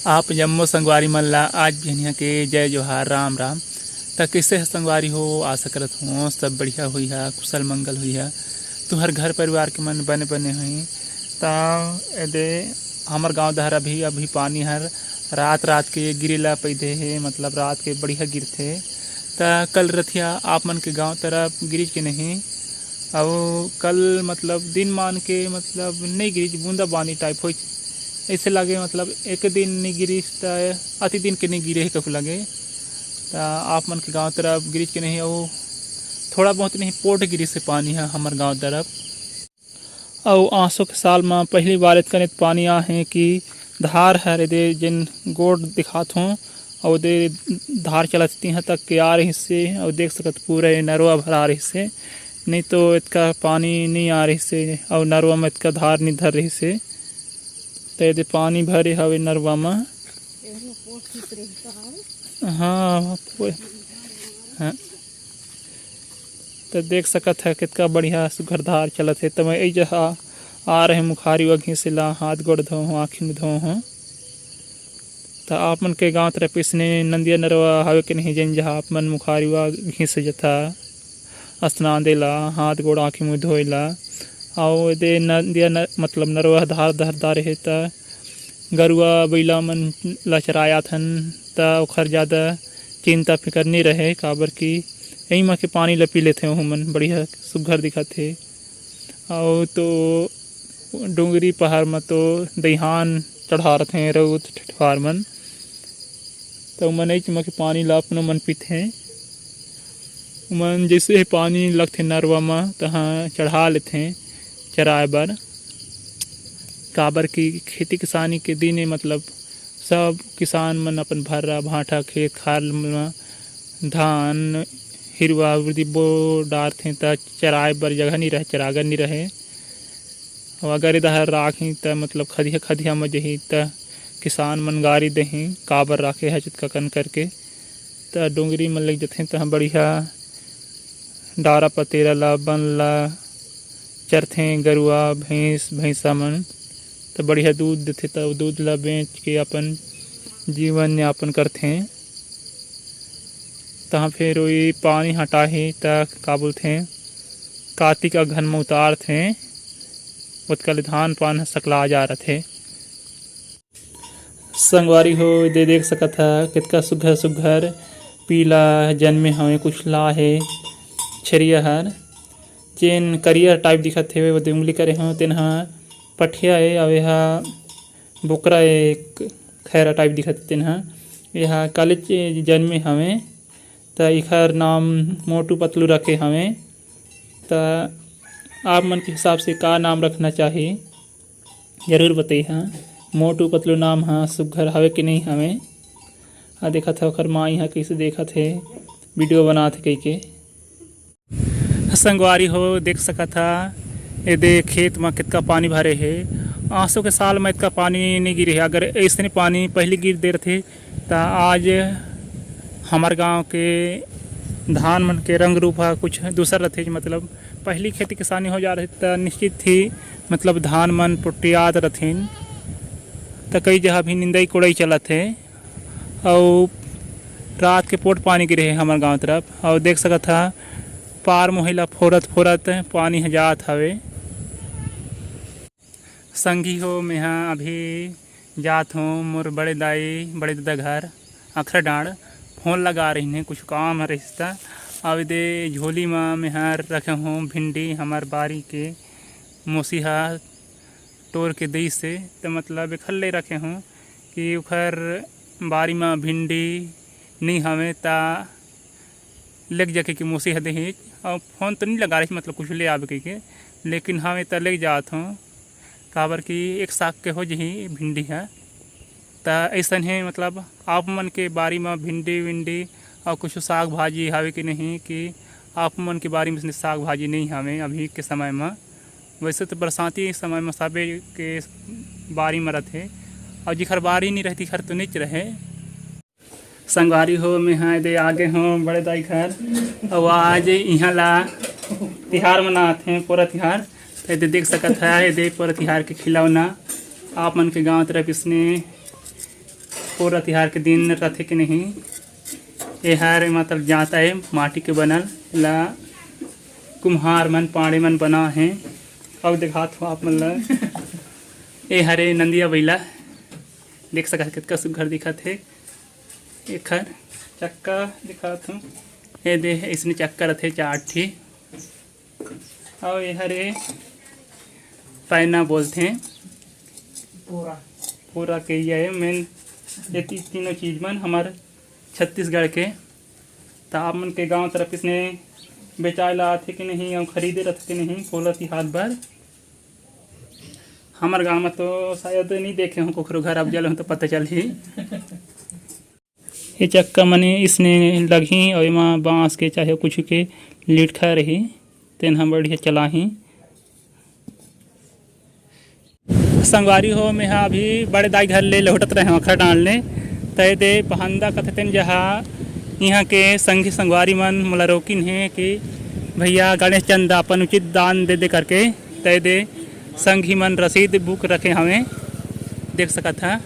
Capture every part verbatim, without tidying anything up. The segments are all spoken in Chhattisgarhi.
आप जम्मो संगवारी मन ला आज बिहनिया के जय जोहार, राम राम। त कइसे ह संगवारी हो? आशा करत हों सब बढ़िया होइहा, कुशल मंगल होइहा। तुहर घर परिवार के मन बने बने होही। त एदे हमर गांव डहर अभी अभी पानी हर रात रात के गिरे ला पैदे हे, मतलब रात के बढ़िया गिरथे। त कल रथिया आप मन के गांव तरफ गिरिस के नहीं, अउ कल मतलब दिन मान के मतलब नहीं गिरिस, बूंदा बानी टाइप होइस। ऐसे लागे मतलब एक दिन नहीं गिरिस त अति दिन के नहीं गिरे हे कहू लगे। त आप मन के गांव तरफ गिरिस के नहीं, अउ थोड़ा बहुत नहीं पोट गिरिस हे पानी ह हमर गांव तरफ। अउ आसो के साल म पहली बार एतकन पानी आहे कि धार हर एदे जेन गोड़ दिखात हों, अउ ओदे धार चलत तिहां तक के आ रहिस हे, अउ देख सकत पूरा ये नरवा भरा रहिस हे, नहीं तो एतका पानी नहीं आ रहिस हे, अउ नरवा म एतका धार नहीं धर रहिस हे। त एदे पानी भरे हवे नरवा म। हाँ, वो-, हाँ। त देख सकत ह, कितका बढ़िया सुघर धार चलत हे। त मैं ए जहा आ रहे मुखारी वा घिसे ला, हाथ गोड़ धो हों, आँखी में धो हों। त आप मन के गांव तरफ इसने नंदिया नरवा हवे के नहीं, जेन जहा आप मन मुखारी वा घिसे जथा, स्नान देला, हाथ गोड़ आँखी मुँह धोए ला। अउ एदे नंदिया न-, मतलब नरवा धार धारदार हे, त गरुआ बइला मन ला चराए आथन, त ओखर ज़्यादा चिंता फिकर नइ रहे, काबर कि एही म के पानी ला पी लेथे ओहू मन, बढ़िया सुग्घर दिखत हे। अउ तो डोंगरी पहाड़ म तो दइहान चढ़ा रथे रउत ठेठवार मन, त ओमन एहीच म के पानी ला अपनो मन पीथे। ओमन जइसे ही पानी लगथे नरवा म, तहाँ चढ़ा लेथे चराए बर, काबर कि खेती किसानी के दिन ए, मतलब सब किसान मन अपन भर्रा भांठा खेत खार म धान हिरवा उरदी बो डारथे, त चराए बर जगह नइ रहे, चरागर नइ रहे। अउ अगर ए डहर राखही त मतलब खदिया खदिया म जही त किसान मन गारी देही, काबर राखे हच अतका कन करके। त डोंगरी म लेग जथे, तहाँ बढ़िया डारा पतेरा ला, बन ला चरथे गरुआ, भैंस, भैंसा मन। त बढ़िया दूध देथे, त दूध ला बेच के अपन जीवन यापन करथे। तहाँ फेर ओई पानी हटाही, त का बोलथे, कार्तिक अगहन म उतारथे, ओतका ले धान पान ह सकला जा रथे। संगवारी हो, दे देख सकत ह, कतका सुघर सुघर पीला जन्मे हवे, कुछ ला हे छेरिया हर, जेन करिया टाइप दिखत हेवे, ओदे उंगली करे हव, तेन ह पठिया ए, अउ ए ह बोकरा ए, एक खैरा टाइप दिखत हे, तेन ह, ए ह कालेच जन्मे हवे, त एखर नाम मोटू पतलू रखे हवे। त आप मन के हिसाब से का नाम रखना चाही, जरूर बतइहा। मोटू पतलू नाम ह सुघर हवे कि नहीं हवे? आ देखत ह ओखर माँ इहाँ कइसे देखत हे, वीडियो बनात हे कहिके। संगवारी हो, देख सकत ह, एदे खेत म कितका पानी भरे हे। आसो के साल म इतका पानी नइ गिरे हे। अगर अइसने पानी पहिली गिर दे रथे, त आज हमर गांव के धान मन के रंग रूप ह कुछ दूसर रथे। मतलब, पहिली खेती किसानी हो जा रथे, त निश्चित ही, मतलब, धान मन पोटियात रथिन, त कई जगह भी निंदई कोड़ई चलत हे। अउ रात के पोट पानी गिरे हे हमर गांव तरफ, अउ देख सकत ह, पार मोही ला फोरत फोरत पानी ह जात हवे। संगी हो, मेहा अभी जात हों मोर बड़े दाई, बड़े ददा घर अखरा डांड़। फोन लगा रहिन हे, कुछ काम रहिस त। अउ एदे झोली म मेहा रखे हों भिंडी, हमर बारी के मोसी ह टोर के दइस हे, त मतलब एखर ले रखे हों कि ओखर बारी म भिंडी नइ हवे, त लेग जा कहिके मोसी ह देहिस। अउ फोन तो नइ लगा रहिस, मतलब कुछ ले आबे कहिके, लेकिन हवे त लेग जात हों, काबर कि एक साग के हो जही भिंडी ह। त अइसन हे, मतलब आप मन के बारी म भिंडी विंडी अउ कुछ साग भाजी हवे कि नहीं, कि आप मन के बारी म साग भाजी नइ हवे अभी के समय म? वैसे तो बरसाती समय म सबे के बारी म रथे, अउ जेखर बारी नइ रहे, तेखर तो नइच रहे। संगवारी हो, मेहा एदे आगे हों बड़े दाई घर, अउ आज इहाँ ला तिहार मनात हे, पोरा तिहार। त एदे देख सकत ह, एदे पोरा तिहार के खिलौना आप मन के गांव तरफ इसने पोरा तिहार के दिन रथे के नहीं, एहर मतलब जांता हे माटी के बनल ला कुम्हार मन, पांड़े मन बना हे। अउ दिखात हो आप मन ला, ए हरे नंदिया बइला, देख सकत हे कतका सुग्घर दिखत हे। एखर चक्का दिखात हो, ए दे, इसने चक्का रथे चार ठी। अउ ए हरे पैना बोलथे। पोरा। पोरा के ये मेन, ये ती-, तीनों चीज मन हमर छत्तीसगढ़ के। त आप मन के गांव तरफ इसने बेचाय ला आथे कि नहीं, अउ खरीदे रथे कि नहीं पोरा तिहार बर? हमर गांव में तो शायद नहीं देखे हूँ कोखरो घर, अब जल हूँ तो पता चलही। ये चक्का मने इसने लगही अउ एमा बांस के चाहे कुछ के लिटखा रही, तेन ह बढ़िया चलाही। संगवारी हो, मेहा अभी बड़े दाई घर ले लहुटत रहे हंव अखरा डांड़ ले, तय दे पहंदा कथे तेन जहा इहां के संगी संगवारी मन मोला रोकिन हे कि भैया गणेश चंदा अपन उचित दान दे दे करके, तय दे संगी मन रसीद बुक रखे हवे, देख सकत हा।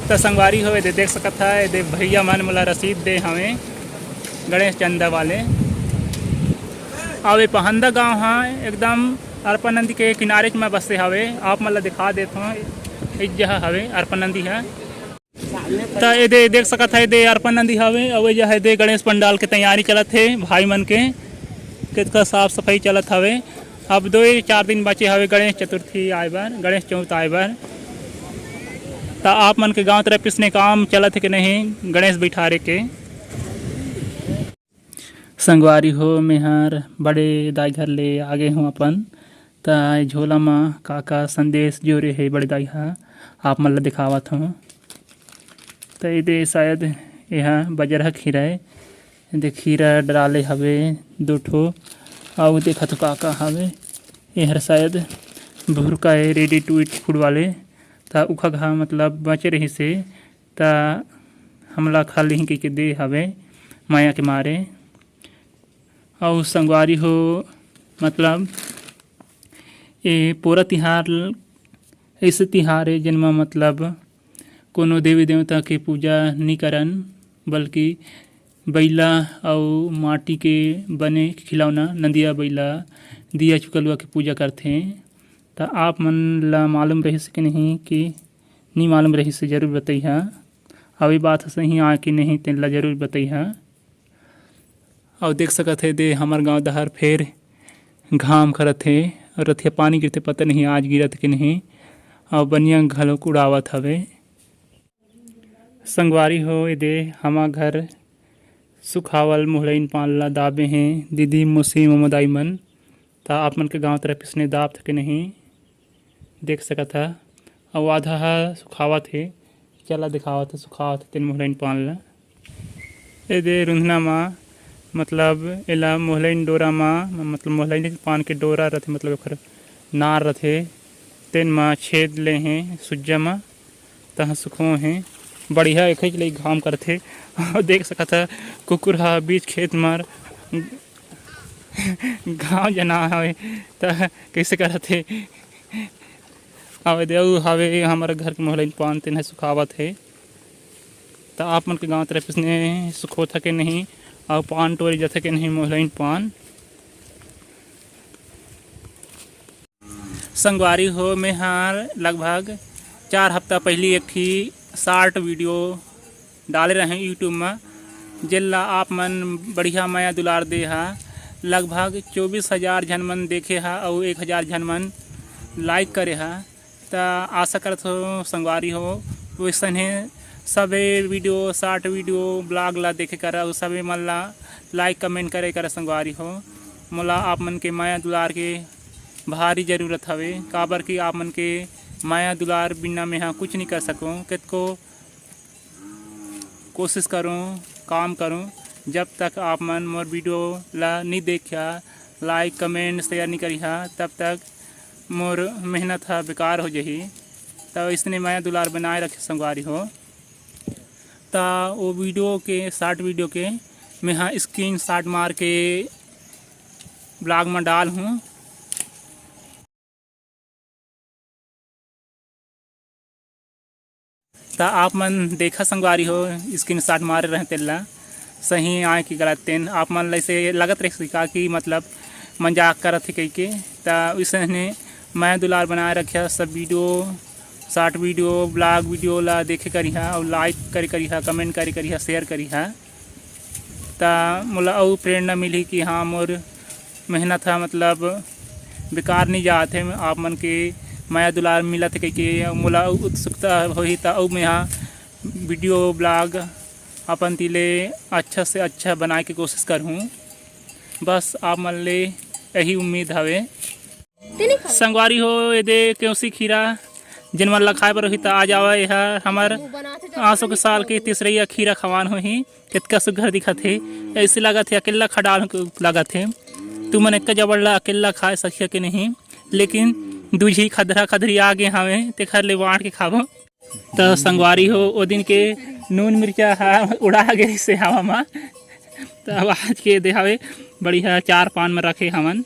त संगवारी हो, एदे देख सकत हा, एदे भैया मन मोला रसीद दे हवे गणेश चंदा वाले। अउ ए पहंदा गांव हा एकदम अरपा नदी के किनारे म बसे हवे। आप मन ला दिखा देत हव, ए जहा हवे अरपा नदी हा। त एदे देख सकत हा, एदे अरपा नदी हवे, अउ ए जहा एदे गणेश पंडाल के तैयारी चलत हे भाई मन के, कतका साफ सफाई चलत हवे। अब दो ही चार दिन बचे हवे गणेश चतुर्थी आए बर, गणेश चौथ आए बर। त आप मन के गांव तरफ इसने काम चलत हे कि नहीं गणेश बिठारे के? संगवारी हो, मेहर बड़े दाई घर ले आगे हूँ अपन। त ए झोला म का का संदेश जोरे हे बड़े दाई ह, आप मन ल दिखावत हूँ। त एदे शायद एहा बजरहा खीरा ए, एदे खीरा डाले हवे दो ठो, अउ देखत हो का का हवे। एहर शायद भुरका ए, ready to eat food वाले। त उखा घा मतलब बचे रहिस हे, त हमला खा लिही कहिके दे हवे मया के मारे। अउ संगवारी हो, मतलब ए पोरा तिहार ऐसे तिहार हे जेन म मतलब कोनो देवी देवता के पूजा नी करन, बल्कि बइला अउ माटी के बने खिलौना, नंदिया बइला, दिया चुकलुआ के पूजा करथे। त आप मन ला मालूम रहिस कि नहीं, कि नी मालूम रहिस, जरूर बतइहा। अउ ए बात ह सही आय कि नहीं, तेन ला जरूर बतइहा। अउ देख सकत हे, दे हमर गांव डहर फेर घाम करत हे, रथिया पानी गिरथे, पता नहीं आज गिरत कि नहीं। अउ बनिया घलोक उड़ावत हवे। संगवारी हो, एदे हमा घर सुखावल मोहलइन पान ला दाबे हे दीदी, मौसी, ममदाई मन। त आप मन के गांव तरफ इसने दाब थे कि नहीं, देख सकत हा। अउ आधा हा सुखावत हे, चला दिखावत हे, सुखावत हे तेन मोहलइन पान ला। एदे रुंधना मा, मतलब एला मोहलइन डोरा मा, मतलब मोहलइन पान के डोरा रथे, मतलब ओखर नार रथे, तेन मा छेद ले हे सुज्जा मा, तहाँ सुखो हे। बढ़िया एखच ले घाम करथे। अउ देख सकत हा, कुकुर हा बीच खेत मार घाम जना हवे, त कइसे करत हे। अउ एदे अउ हवे हमर घर के मोहलइन पान, तेन ह सुखावत हे। त आप मन के गांव तरफ इसने सुखोत हे के नहीं, अउ पान टोरे जाथे के नहीं मोहलइन पान। संगवारी हो, मैं हर लगभग चार हफ्ता पहिली एक ठी short video डाले रहें YouTube म, जेन ला आप मन बढ़िया मया दुलार दे हा। लगभग चौबीस हजार झन मन देखे हा अउ एक हजार झन मन like करे हा। त आशा करत हो संगवारी हो, वैसने सबे video, short video, blog ला देखे करा अउ सबे मन ला like comment करे करा संगवारी हो। मोला आप मन के मया दुलार के भारी जरूरत हवे, काबर कि आप मन के मया दुलार बिना मेहा कुछ नहीं कर सकूँ। कतको कोशिश करूँ, काम करूँ, जब तक आप मन मोर video ला नहीं देखिया, like, comment, share नहीं करिहा, तब तक मोर मेहनत ह बेकार हो जाही। त इसने मया दुलार बनाए रखे संगवारी हो। त वो video के, short video के मेहा screenshot मार के blog म डाल हूँ। त आप मन देखा संगवारी हो, स्क्रीनशॉट मारे रहे तेला, सही आए कि गलत, तेन आप मन ल ऐसे लगत रहिस का कि मतलब मजाक करत हे कहिके। त इसने मया दुलार बनाए रखिया, सब video, short video, blog video ला देखे करिहा और लाइक करे करिहा, कमेंट करे करिहा, शेयर करिहा। त मोला अउ प्रेरणा मिलही कि हाँ, मोर मेहनत ह मतलब बेकार नहीं जात हे, आप मन के मया दुलार मिलत हे कहिके मोला अउ उत्सुकता होही। त अउ मैं हा वीडियो ब्लॉग अपन तिले अच्छा से अच्छा बनाए के कोशिश करहूँ। बस आप मन ले यही उम्मीद हवे। संगवारी हो, ये दे केवसी खीरा, जिन मन ला खाए बर होही त आ जावा। एहा हमर आसो के साल के तीसरैया खीरा खवान होही। कितका सुग्घर दिखत हे, ऐसे लागत हे अकेल्ला खा डाल लागत हे। तुमन एक जबड़ ला अकेल्ला खाए सकिया के नहीं, लेकिन दू झी खदरा खदरी आ गे हवे, तेखर ले बांट के खाबो। त संगवारी हो, ओ दिन के नून मिर्चा हा उड़ा गे से हवा मा। त अब आज के देहावे बढ़िया चार पान में रखे हमन।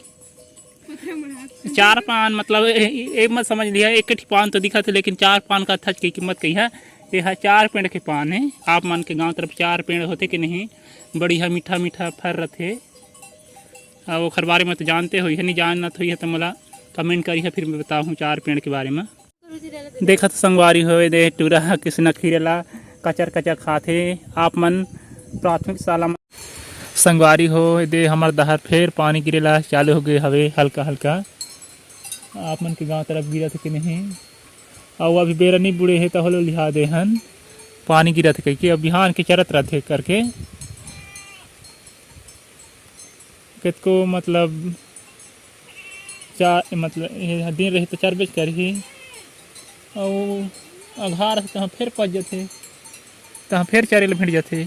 चार पान मतलब ए, ए मत समझ लिहा, एक ठी पान तो दिखत हे, लेकिन चार पान का थच के कीमत कही है। ये है चार पेड़ के पान है। आप मन के गांव तरफ चार पेड़ होथे कि नहीं? बढ़िया मीठा मीठा फर रथे। अब ओखर बारे में तो जानते होही, नहीं जानत होही तो मोला कमेंट करिहा, फिर मैं बताहूँ चार पेड़ के बारे में। देखत संगवारी हो, ये दे टूरा ह किसना खीरे ला कचर कचर खाथे। आप मन प्राथमिक शाला म संगवारी हो, ये दे हमर डहर फेर पानी गिरे ला चालू हो गए हवे हल्का हल्का। आप मन के गांव तरफ गिरत हे कि नहीं? अउ अभी बेरा नहीं बुड़े हे, त होलो लिहा दे हन, पानी गिरत हे कहिके। अब बिहान के चरत रथे करके कतको मतलब चार, मतलब ये दिन रही तो चरबेच करही, अउ अघार रही तहाँ फेर पच जथे, तहाँ फेर चरे ले भेंट जथे।